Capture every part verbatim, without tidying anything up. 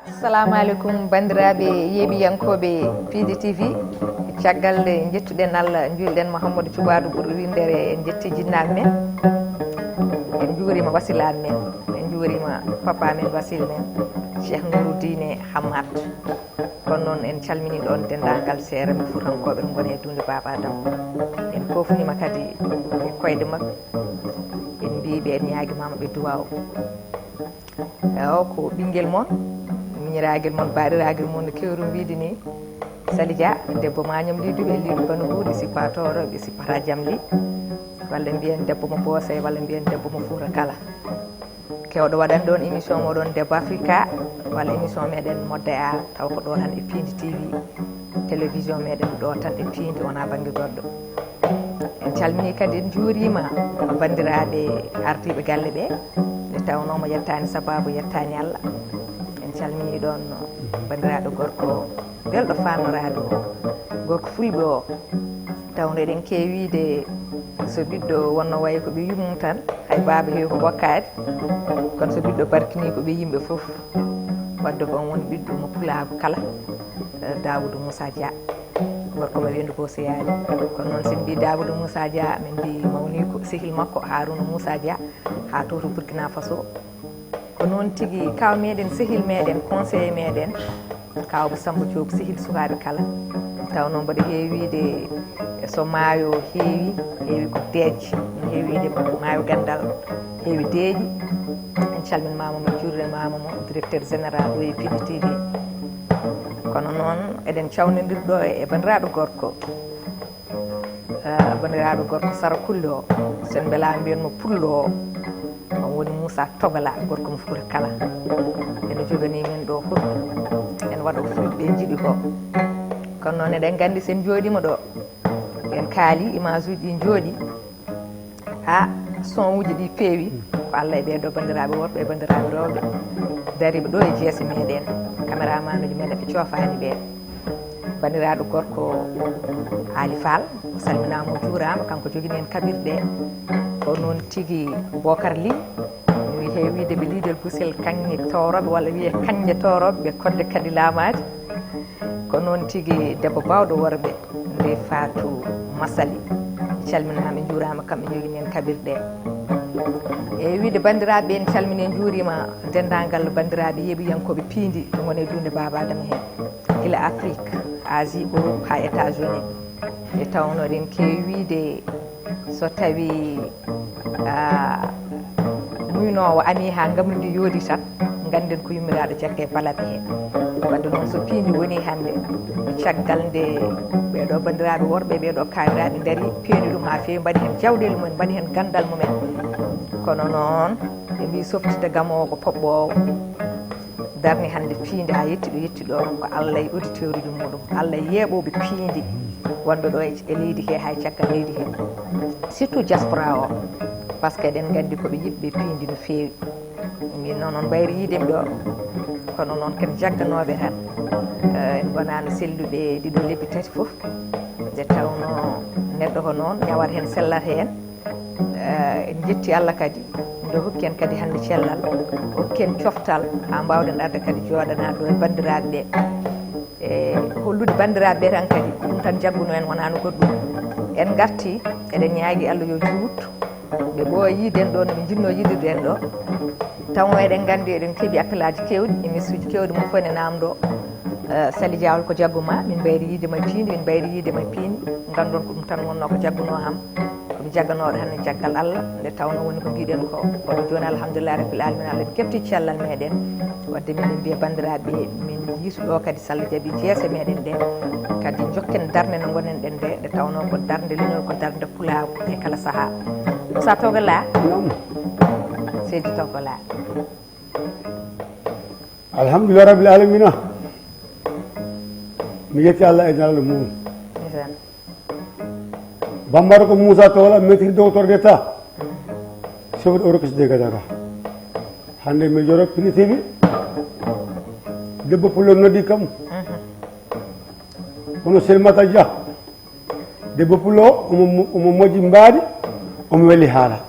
Assalamu aleykum, banndiraaɓe yeeɓiyankooɓe Piindi T V. Caggal nde njettuɗen Allah, njuulɗen Mouhamadou Thioubadou ɓurɗo winndere, en njetti jinnaaɓe men, en njuuriima wasilaaɓe men, en njuuriima papa men, wasil men, Cheikh Nourouddine Hammat. Kono noon, en calminii ɗoon denndaangal seerenɓe fuutankooɓe ɓe ngoni e duunde Baaba Adama. En koofniima kadi e koyɗe maɓɓe, en mbiyi ɓe, en ñaagiima ɓe duwaaw. Ewa, ko ɓinngel mon, miñiraagel mon, baaɗiraagel mon, no keewrum wiyde ni, Sali Dia, debbo Mañam Liiduɓe, Liidu Bano Huuɗi, sippa tooro, ɓe sippata jamli, walla mbiyen debbo mo Boosey, walla mbiyen debbo mo Fuuta kala. Keewɗo waɗande on émission mo ɗon Debbo Africa, walla émission meɗen Modde Aar, taw ko ɗo tan e Piindi T V, télévision meɗen ɗo tan e Piindi, wonaa bannge goɗɗo. En calminii kadi, en njuuriima banndiraaɓe ardiiɓe galle ɓe, nde tawnoo mo yettaani sabaabu, yettaani Allah. En calminii ɗoon banndiraaɗo gorko belɗo faannoraade o, gorko fulɓe o. Tawnoo eɗen keewi wiide, so ɓiɗɗo wonno wayi ko ɓe yummum tan, hay baaba heewi ko bokkaade, kono so ɓiɗɗo barkinii ko ɓe yimɓe fof. Wadde ko on woni ɓiɗɗo mo pulaagu kala, eh, Daawuda Muusa Dia, gorko mo weendu Boosoyaali. Kono noon, so en mbii Daawuda Muusa Dia, min mbii mawniiko, sehil makko Haaruuna Muusa Dia, haa to, to Burkina Faso. Ko noon tigi, kaaw meɗen, sehil meɗen, conseiller meɗen, kaaw Samba Diop, sehil sukaaɓe kala. Tawnoo mboɗo heewi wiide, so maayo heewi, heewi ko deeƴe, no heewi wiide maayo Ganndal, heewi deeƴi. En calminii maama mo, en njuuriima maama mo, directeur général O E P D T V. Kono noon, eɗen cawnindiri ɗo e banndiraaɗo gorko, eh, banndiraaɗo gorko Sara Kullo o, so en mbelaama mbiyen mo Pullo o, on woni Muusa Togola, gorko mo Fuuta kala. Ene joganii men ɗo fof, en waɗa ko fulɓe njiɗi ko. Kono noon, eɗen nganndi, so en njooɗiima ɗo, en kaali, image uji ɗi njooɗi, haa son uji ɗi peewi, ko Allah e ɓee ɗo banndiraaɓe worɓe e banndiraaɓe rewɓe dariiɓe ɗo e jeese meɗen, caméraman uji men ɓe coofaani ɓe. Banndiraaɗo gorko Aali Faal, o salminaama, o juuraama, kanko jogini en kaɓirɗe. Ko noon tigi Bokar Ly, mi heewi wiide ɓe Liidel Busel Kaŋŋe Toorooɓe, walla wiyee Kaŋŋe Toorooɓe, ɓe Kodde Kadi Laamaadi. Ko noon tigi debbo baawɗo worɓe, ndey Faatu Masali. Calminaama, njuuraama, kamɓe njogini en kaɓirɗe. E wiide banndiraaɓe, en calminii, en njuuriima denndaangal banndiraaɓe yeeɓiyankooɓe Piindi, ɓe ngoni e duunde Baaba Adama heen. Gila Afrik, Asie, Europe haa États-Unis. Nde tawnoo eɗen keewi wiide, so tawii, ah, muynoowo amii haa ngamri ndi yoodi tan, ngannden ko yummiraaɗo jagga e balaɓe heen. Wadde noon, so piindi wonii hannde, ko caggal nde ɓee ɗoo banndiraaɓe worɓe, ɓee ɗoo kaawiraaɓe ndarii, peeni ɗum haa feewi, mbaɗi heen jawɗeele mumen, mbaɗi heen ganndal mumen. Kono noon, ɓe mbii, softita gamoowo ko poɓɓoowo. Darni hannde piindi haa yetti ɗo yetti ɗo, ko Allah e auditeur uji muɗum, Allah e yeeɓooɓe piindi wonɓe ɗo e, e leydi he, hay caggal leydi he, surtout diaspora o, par ce que eɗen nganndi ko ɓe yiɗɓe piindi no feewi. Min noon, on mbayri yiide mi ɗo, kono noon ken jagganooɓe tan. Eh, en ngonaano selluɓe ɗiɗo lebbi tati fof, nde tawnoo neɗɗo ko noon, ñawat heen, sellat heen. Eh, en njetti Allah kadi, nde hokki en kadi hannde cellal, hokki en coftal, haa mbaawɗen arde kadi jooɗanaade ɗo e banndiraaɓe ɓe. E hollude banndiraaɓe ɓe tan kadi, ko ɗum tan jagguno en, wonaano goɗɗum. En ngarti, eɗen ñaagi Allah yo juut, ɓe ɓooya yiiden ɗo no ɓe njinnoo yiidirde en ɗo. Tawnoo eɗen nganndi, eɗen keɓi appelaaji keewɗi, e message uji keewɗi, mum fof ene naamndoo, eh, Sali Dia, hol ko jaggu ma? Min mbayri yiide ma e piindi, min mbayri yiide ma e piindi. Nganndon ko ɗum tan wonnoo ko jaggunoo am. Ko mi jagganooɗo hannde caggal Allah, nde tawnoo woni ko mbiɗen ko. Kono jooni, alhamdulillahi rabbil alamina, Allah en kefti cellal meɗen. Wadde miɗen mbiya banndiraaɓe, min njiitu ɗo kadi, so Allah jaɓi, jeese meɗen ɗe, kadi njokken darnde no ngonɗen ɗe, nde tawnoo ko darnde leñol, ko darnde pulaagu e kala sahaa. Moussa Togola. Naam. Seydi Togola. Alhamdulillah rabbil alamina. Mi yetti Allah e Nelaaɗo mum. Ndeysaan. Bambara ko Moussa Togola, maître, docteur d'État, chef de orchestre de Gadaga. Hannde mi joro Piindi T V. Debbo pullo noddi kam. Kono Salimata Dia, debbo pullo, omo, omo moƴƴi mbaadi, omo weli haala.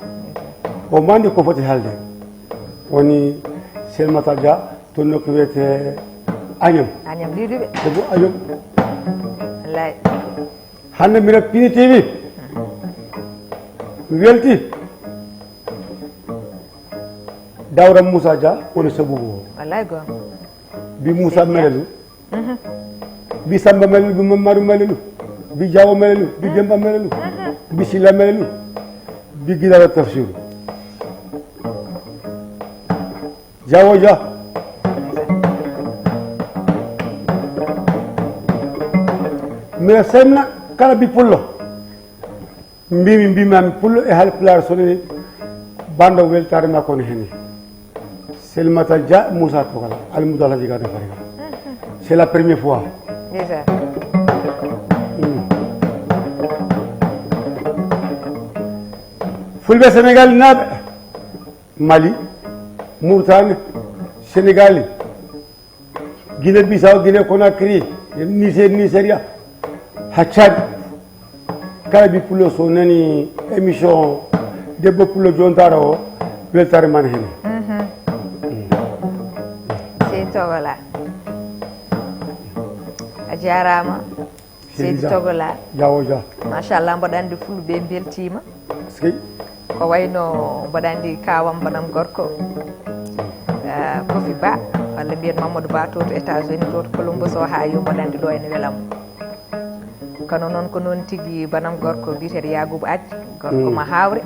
O mandi ko foti haalde. Woni Salimata Dia, To nokku wiyetee Agnam. Agnam liiduɓe. Debbo Agnam. Wallay. Hannde mbiɗa Pini T V. Mi welti. Dawda Moussa Dia woni sabubu o. Wallay goonga. Mbi Moussa Melelu. Mbi Samba Melelu, mbi Mamadou Melelu. Mbi Diawo Melelu, mbi Demba Melelu. Mbi Silla Melelu. Mbi Gidara Tafsiru. Jawo ja. Mbiɗa semna kala bi pullo. Mbimi mbimami pullo e haalpulaar so nani bando weltaare makko no heni. Selmata Dia Moussa Tokala Almudou Alhaji Gana Fariga. C'est la première fois. Déjà. Fulɓe Sénégal naaɓe. Mali, Mauritanie, Sénégal, Guinée Bissau, Guinée Conakry, Niger, Nigeria, Hachad. Kala bi pullo so nani émission debbo pullo jontara o weltare man hen. Sey togola. A jarama. Seydi Togola. Jawo ja. Machallah, mboɗo anndi fulɓe beltima. Sey. Ko wayno mboɗo anndi kawam banam gorko, eh, Kofi Ba, walla mbiyen Mamadou Ba to to États-Unis to to Columbus o ha yo mboɗo anndi ɗo ene welamo. Kono noon ko noon tigi banam gorko biyeteɗo Yaguba Aj, gorko ma hawre.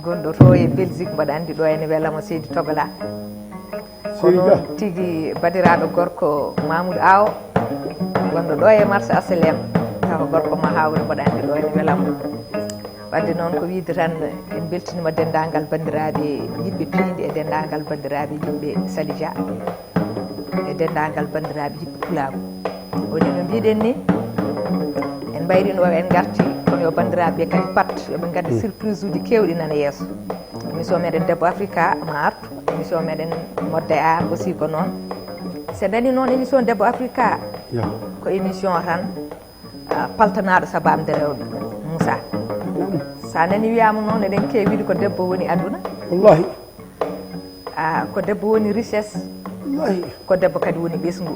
Gonɗo to e Belgique, mboɗo anndi ɗo ene welamo Seydi Togola. Ko noon tigi badiraɗo gorko Mamoudou Awo, gonɗo ɗo e marché H L M. Tawa gorko ma hawre, mboɗo anndi ɗo ene welamo. Wadde noon ko wiide tan, en beltinima denndaangal banndiraaɓe yiɗɓe piindi e denndaangal banndiraaɓe yiɗɓe Sali Dia e denndaangal banndiraaɓe yiɗɓe pulaagu. Woni no mbiɗen ni, en mbayri no en ngarti, kono yo banndiraaɓe kadi pat yoɓe ngadda surprise uji kewɗi nana yeeso. Émission meɗen Debbo Africa ma artu, émission meɗen Modde Aar aussi ko noon. Se nani noon émission Debbo Africa, ko émission tan, ah, paltanaɗo sabamde rewɓe. Moussa, sa nani wiyama noon eɗen kewi wiide ko debbo woni aduna. Wallahi. Ah, ko debbo woni richesse. Wallahi. Ko debbo kadi woni ɓesngu.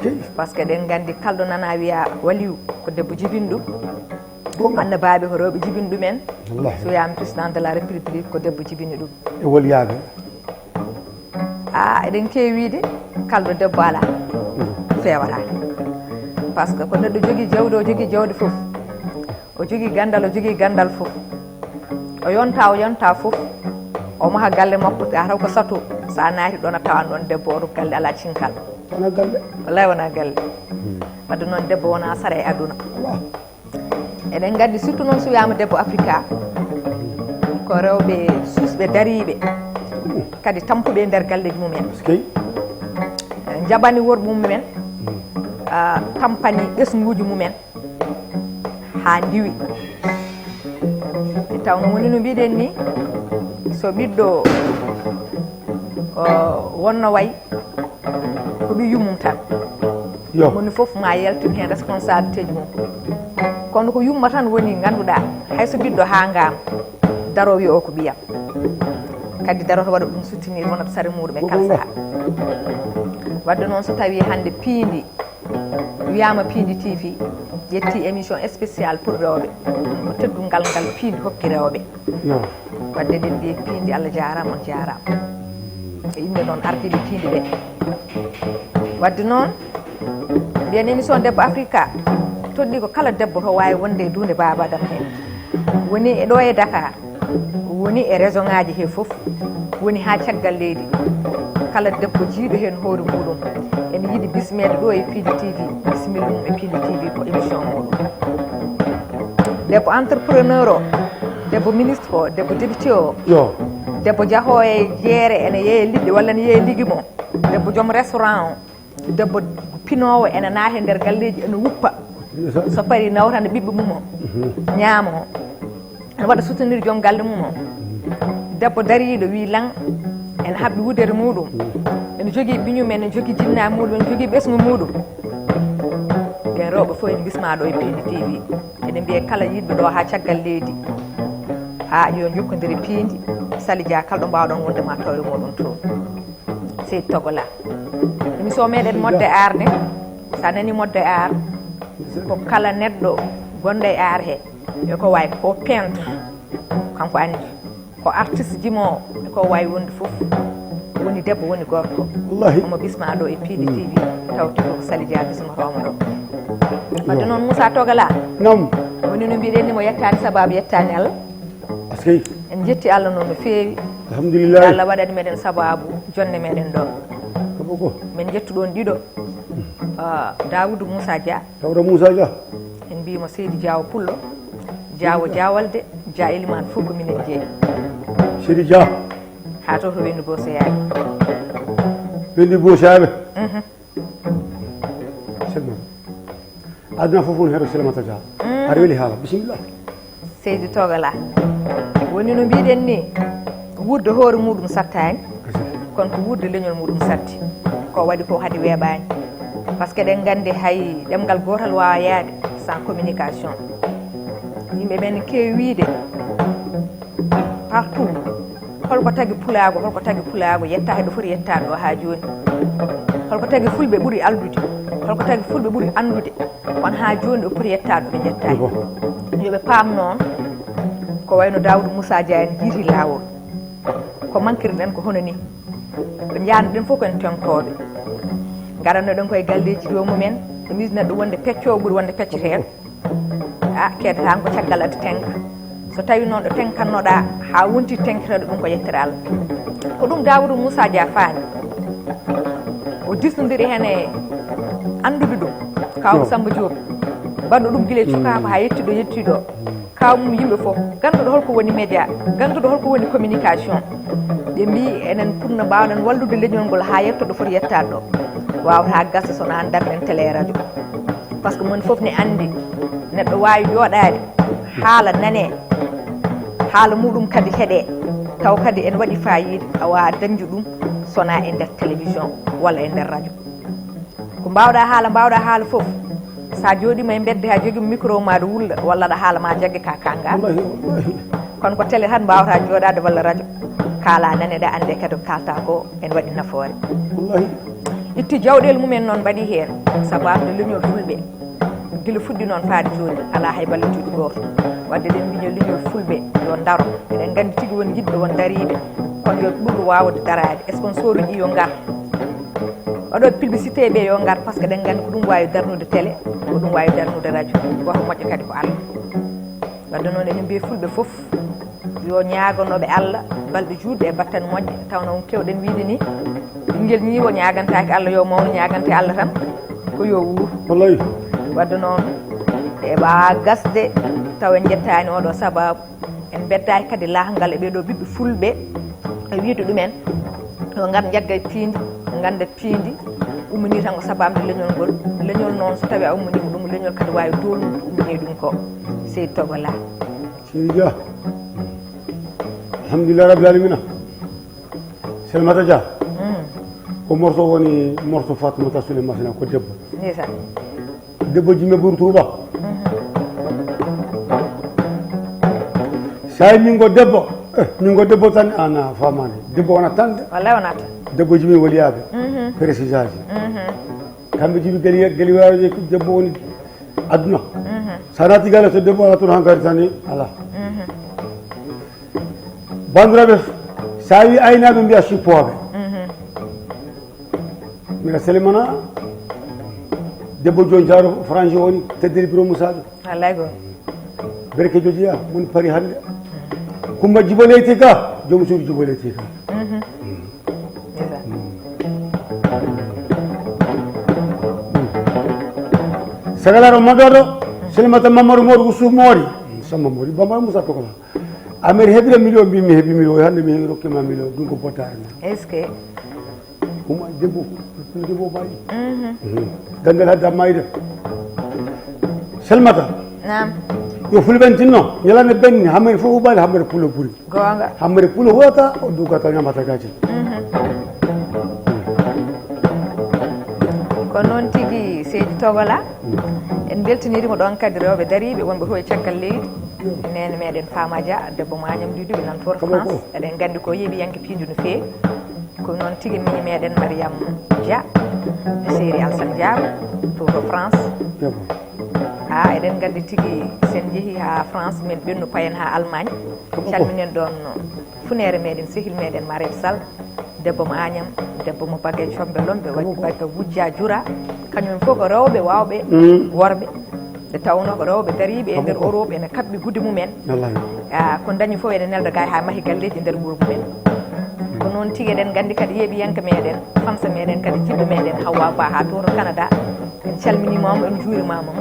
Sey. Par ce que eɗen nganndi kalɗo nana wiya waliw ko debbo jibini ɗum. Gonga. Annabaɓe ko rewɓe jibini ɗumen. Wallahi. So wiyama président de la république ko debbo jibini ɗum. E waliyaɓe. A eɗen kewi wiide kalɗo debbo ala fewata. Par ce que ko neɗɗo jogui jawdi, o jogui jawdi foof. O jogii ganndal, o jogii ganndal fof. O yonta, o yonta fof. O maha galle makko, a taw ko sato. Sa naati ɗon a tawan ɗon debbo oto galle ala cinkal. Wona galle. Wallahi wona galle. Wadde noon debbo wona sara e aduna. Eɗen nganndi surtout noon so wiyama debbo Afrika, ko rewɓe suusɓe dariiɓe, kadi tampuɓe e nder galleji mumen. Eskey. Njaɓani worɓe mumen, ah, tampani ɓesnguuji mumen. Haa ndiwi. Nde tawnoo woni no mbiɗen nii, so ɓiɗɗo, o, wonno wayi, ko ɓiy yummum tan. Yo. Moni fof ma yaltin heen responsabilité ji mum. Kono ko yumma tan woni ngannduɗaa, hay so ɓiɗɗo haangaama, daroo wiya o ko ɓiyam. Kadi daroto waɗa ɗum soutenir, wonata sare muuɗum e kala sahaa. Wadde noon so tawii hannde piindi, wiyaama Piindi T V ƴetti émission spécial pour rewɓe. Ko teddungal ngal piindi hokki rewɓe. Yo. Wadde eɗen mbiya piindi Allah jaaraama, on jaaraama. E innde noon ardiiɓe piindi ɓe. Wadde noon, mbiyen émission Debbo Afrika, toɗɗii ko kala debbo to waawi wonde e duunde Baaba Adama heen. Woni e ɗo e Dakar, woni e région ŋaaji he fof, woni haa caggal leydi. Kala debbo jiiɗo heen hoore muuɗum, ene yiɗi bismeede ɗo e Piindi T V, bisimilla mum e Piindi T V ko émission muuɗum. Debbo entrepreneur o, debbo ministre o, debbo député o, Yo. debbo jahoowo e jeere, ene yeeya liɗɗi walla ene yeeya ligimo, debbo joom restaurant o, debbo pinoowo ene naata e nder galleeji ene wuppa. So parii nawtana ɓiɓɓe mum o, ñaama o. Ene waɗa soutenir joom galle mum o. Debbo dariiɗo wii lan, ene haɓɓi wudere muuɗum. Ene jogii ɓiñum, ene jogii jinnaaɓe muuɗum, ene jogii ɓesngu muuɗum. Ɓeen rewɓe fof ene mbismaa ɗo e Piindi T V. Eɗen mbiya kala yiɗɓe ɗo haa caggal leydi. Haa yo njokkondire piindi, Sali Dia kala ɗo mbaawɗon wonde ma tawe mooɗon toon. Seydi Togola. Émission meɗen Modde Aar nde, so a nani Modde Aar, ko kala neɗɗo gonɗo e aar he, e ko wayi ko peintre, kanko anndi. Ko artiste jimoowo, e ko wayi wonde fof, woni debbo, woni gorko. Wallahi. Omo bismaa ɗo e Piindi T V, tawti ko Sali Dia bismotoomo ɗo. Wadde noon, Moussa Togola. Naam. Woni no mbiɗen ni, mo yettaani sababu yettaani Allah. Askey. En njetti Allah noon no feewi. Alhamdulillah. Allah waɗani meɗen sababu jonde meɗen ɗo. Ko ko? Min njettu ɗon ɗiɗo. Ah, Daoudou Moussa Dia. Daoudou Moussa Dia. En mbiyii mo Seydi Diawo Pullo, Diawo Diawalde, Dia Elimane fof ko minen jeyi. Seydi Dia. Haa to to Wendu Bosoyaaɓe. Wendu Bosoyaaɓe. Mhm. Selma. Aduna fof woni heɗo Salimata Dia. Mm. Aɗa weli haala, bisimilla. Seydi Togola. Woni no mbiɗen ni, wuurde hoore muɗum sattaani, kono ko wuurde leñol muɗum satti. Ko waɗi ko hade weeɓaani. Par ce que eɗen nganndi hay ɗemngal gootal waawaa yahde sans communication. Yimɓe men keewi wiyde partout. Holko tagi pulaagu, holko tagi pulaagu yettaa heɗo foti yettaade ɗo haa jooni? Holko tagi fulɓe ɓuri aldude? Holko tagi fulɓe ɓuri anndude? Kono haa jooni ɓe poti yettaade ɓe njettaani. Ko. Yo ɓe paam noon, ko wayno Daawuda Muusaa Jaañ en jiiti laawol. Ko mankirɗen ko hono ni. Ɓe njahanno ɗen fof ko en tenkooɓe. Ngaranno ɗen koye galleeji ɗo mumen, ɓe miijna ɗum wonde peccoowo ɓuri wonde pecceteeɗo. A keedata ko caggal addi tenka. So tawi noon ɗo tenkannoɗa haa wonti tenketeeɗo ɗum ko yettere Allah. Ko ɗum Daawuda Muusaa Jaañ faami. O disnodiri heen e anndude ɗum. Kaw Samba Diop. Mbaɗɗo ɗum gila e cukaaku haa yetti ɗo yetti ɗo. Kaw mum yimɓe fof. Ganduɗo holko woni média. Ganduɗo holko woni communication. Ɓe mbi enen pour no mbawɗen wallude leñol ngol haa yetto ɗo foti yettaade ɗo. Wawata gasde so wonaa darɗen télé e radio. Par ce que mon fof ne anndi neɗɗo waawi jooɗaade haala nanee, haala muɗum kadi heɗee, taw kadi ene waɗi faayiida, a waawaa dañde ɗum so wonaa e nder télévision walla e nder radio. Ko mbaawɗaa haala, mbaawɗaa haala fof, so a jooɗiima e mbedde, a jogiima micro ma aɗa wulla, walla aɗa haala ma jagge ka kanga. Wallahi, wallahi. Kono ko télé tan mbaawata jooɗaade walla radio, kaala nane ɗa annde kadi ko kaalta ko ene waɗi nafoore. Wallahi. Itti jawɗeele mumen noon mbaɗi heen, sabu arde leñol fulɓe. Gila fuɗɗi noon faade jooni, alaa hay ballotiiɗo gooto. Wadde ɗen mbiño leñol fulɓe yo ndaro. Eɗen nganndi tigi won yiɗɓe, won dariiɓe. Kono yo ɓurɗo waawde daraade. Sponsor uji yo ngar. Waɗooɓe publicité ɓe yo ngar, par ce que eɗen nganndi ko ɗum waawi darnude télé, ko ɗum waawi darnude radio. Gooto moƴƴo kadi ko Allah. Wadde noon eɗen mbiya fulɓe fof, yo ñaaganooɓe Allah balɗe juutɗe e battane moƴƴe, tawno on keewɗen wiide ni, ɓinngel ñiiwo ñaagantaake Allah, yo mawnu ñaagante Allah tan, ko yo wuur. Wallahi. Wadde noon, e ɓaa gasde, taw en njettaani oɗo sababu, en mbeddaaki kadi laahngal e ɓee ɗoo ɓiɓɓe fulɓe, e wiide ɗumen, yo ngar njagga e piindi, ngannda piindi, ummini tan ko sababu leñol ngol. Leñol noon, so tawi a ummini ko ɗum, leñol kadi waawi doolnude ko ummini ɗum ko. Seydi Togola. Seydi Dia. Alhamdulillah Rabbil Alamina. Salimata Dia. Mm. Ko morso woni morso Fatoumata Souleymane Sina ko debbo. Ndeysaan. Debbo jimɓe ɓuri Touba. Mhm. Sa yi min ko debbo, eh, min ko debbo tan, ana famani. Debbo wona tan de. Wallahi wona tan. Debbo jimɓe waliyaɓe. Mhm. Précisage. Mhm. Kamɓe jiɗi galiya-, galiwaaji, debbo woni aduna. Mhm. Sa naati galle to debbo ala toon hankadi tan ni, ala. Mhm. Bandiraɓe, sa wi aynaaɓe mbiya suppooɓe. Mhm. Mbiɗa salimana debbo joni jaro Franji woni teddere biro Moussa ɗo. Wallay goo. Berke jojiya woni Paris hannde. Kumba Jibo Leyti Ka, joom suudu Jibo Leyti Ka. Mhm. Sagalaro Madodo, Salimata Mamadou Modou ko Souf Mori. Samba Mori, Bamba Moussa Tokola. Amer heɓira million, mbi mi heɓi million, hannde mi heɓi rokkima million, ɗum ko bottaare ma. Est-ce que? Kuma debbo, debbo bayi. Mhm. Mhm. Gandal hadda mayde. Salimata. Naam. Yo fulɓe en tinno, ñalande benni, hammere fof ubbali, hammere pulo buri. Goonga. Hammere pulo wota, o dugata ñamata gaji. Mhm. Ko noon tigi, Seydi Togola. Mhm. En mbeltinirii mo ɗoon kadi rewɓe dariiɓe wonɓe to e caggal leydi. Mhm. Neene meɗen Fama Dia, debbo Mañam Dudu, ɓe nan toon France. Eɗen nganndi ko yeeɓiyanke piindi no feewi. Ko noon tigi, miñi meɗen Mariam Dia, e Seydi Alsan Diabo, to to France. Ha eɗen nganndi tigi, sen njehi ha France, min ɓennu payen ha Allemagne. Calminen ɗoon funeere meɗen, sehil meɗen Marietou Sall, debbo mo Agnam, debbo mo Bagay Combe Lombe, waɗi Bagay Wujja Jura. Kañum fof ko rewɓe waawɓe worɓe. Nde tawnoo ko rewɓe dariiɓe e nder Europe, ene kaɓɓi gude mumen. Ah, ko dañi fof ene nelda, gay haa mahi galleeji nder wuro mumen. Ko noon tigi, eɗen nganndi kadi yeeɓiyanke meɗen, fansa meɗen kadi, jiɗɗo meɗen Hawwa Ba haa to to Canada. En calminiima mo, en njuuriima mo.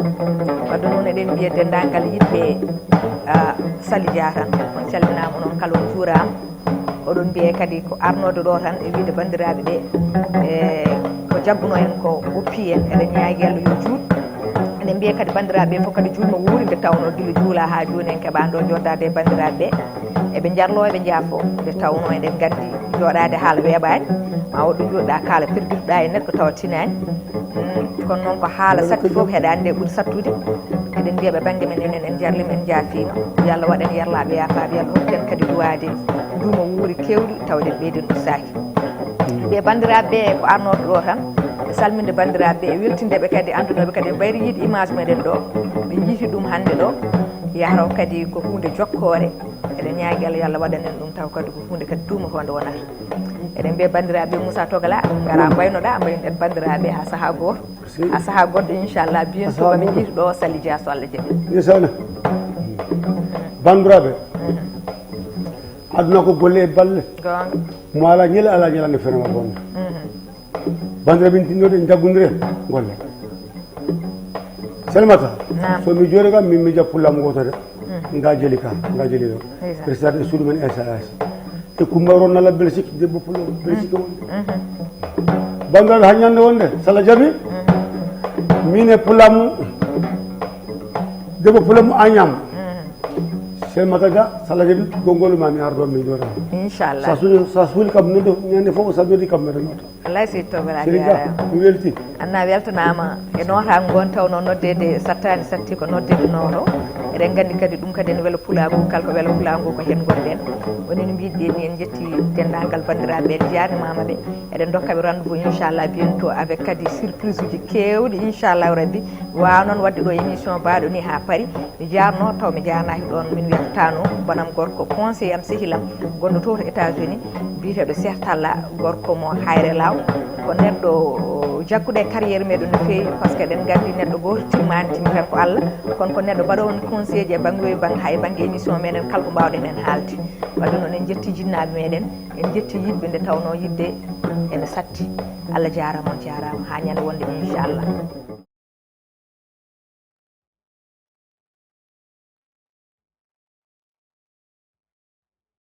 Wadde noon eɗen mbiya denndaangal yiɗɓe, ah, Sali Dia tan, on calminaama, onon kala on njuuraama. Oɗon mbiye kadi ko arnoode ɗo tan e wiide banndiraaɓe ɓe, e ko jagguno en ko woppi en, eɗen ñaagi Allah yo juut. Eɗen mbiye kadi banndiraaɓe ɓe fof kadi juutma wuuri, nde tawnoo gila juula haa jooni en keɓaani ɗo jooɗdaade e banndiraaɓe ɓe. Eɓe njarloo, eɓe njaafoo, nde tawnoo eɗen nganndi jooɗaade haala weeɓaani, ma woɗɗo jooɗɗa kaala perdirɗa e neɗɗo tawa tinaani. Mm, kono noon ko haala satti fof heɗaani nde ɓuri sattude. Eɗen mbiya ɓe bannge men enen en njarlima, en njaafiima. Yo Allah waɗ en yarlaaɓe yaafaaɓe, yo Allah hokku en kadi duwaade duuma wuuri keewɗi tawde en ɓeyden ustaaki. Ɓe banndiraaɓe ɓe ko arnooɓe ɗo tan, ɓe salminde banndiraaɓe ɓe, e weltinde ɓe kadi, anndunooɓe kadi ɓe mbayri yiide image meɗen ɗo, ɓe njiiti ɗum hannde ɗo, yahro kadi ko huunde jokkoore. Eɗen ñaagi Allah yo Allah waɗan en ɗum taw kadi ko huunde kadi duumotoonde wonata. Eɗen mbiya banndiraaɓe Moussa Togala, ngara mbaynoɗa, mbaynoɗen banndiraaɓe haa sahaa gooto. Haa sahaa goɗɗo, inchallah, bientôt ɓe njiita ɗo Sali Dia so Allah jaɓi. Ndeysaan. Banndiraaɓe, aduna ko golle e balle. Goonga. Mo alaa ñande, alaa ñalande, fenema bonde. Banndiraaɓe, min tinnoɗen jaggondire golle. Salimata, so mi joore kam, min mi jappu lamu gooto de. Nga jeli ka, nga jeli ɗo. Ndeysaan. Ɓe sata e suudu men S A S. E Kumba Ron Nala Belgique, debbo pullo Belgique wonde. Banndiraaɓe, haa ñande wonde, so Allah jaɓi, min e pulamu, debbo pulamu Agnam. Salimata Dia, so Allah jaɓi, konngol ma mi ardo mi joore. Inchallah. Sa suuli, sa suuli kam noddo, ñande fof sa noddi kam meɗen nodda. Wallay, Seydi Togol, a Seydi Dia, jaaraama. Mi welti. Anna weltanaama e nootaango ngon, tawnoo noddeede sattaani, satti ko noddeede nooto. Eɗen nganndi kadi ɗum kadi ene wela pulaagu, kala ko wela pulaagu ko heen ngonɗen. Woni no mbiɗen ni, en njetti denndaangal banndiraaɓe, en njaarnimaama ɓe. Eɗen ndokka ɓe rendez-vous inchallah bientôt avec kadi surprise uji keewɗi inchallahu rabbi. Waawa noon waɗde ɗo émission baaɗo ni haa paari. Mi jaarno, taw mi jaarnaaki ɗoon, min wiyata Tano, banam gorko, conseiller am, sehil am, gonɗo to to États-Unis, biyeteeɗo Cheikh Talla, gorko mo Hayre Law. Ko neɗɗo jagguɗo e carrière meɗen no feewi, par ce que eɗen nganndi neɗɗo gooto timmaani, timmi tan ko Allah. Kono ko neɗɗo baɗoowo on conseil ji e bannge e bannge, haa e bannge émission meɗen, kala ko mbaawɗen en haalde. Wadde noon en njetti jinnaaɓe meɗen, en njetti yiɗɓe, nde tawnoo yiɗde ene satti. Allah jaaraama, on jaaraama, haa ñande wonde inchallah.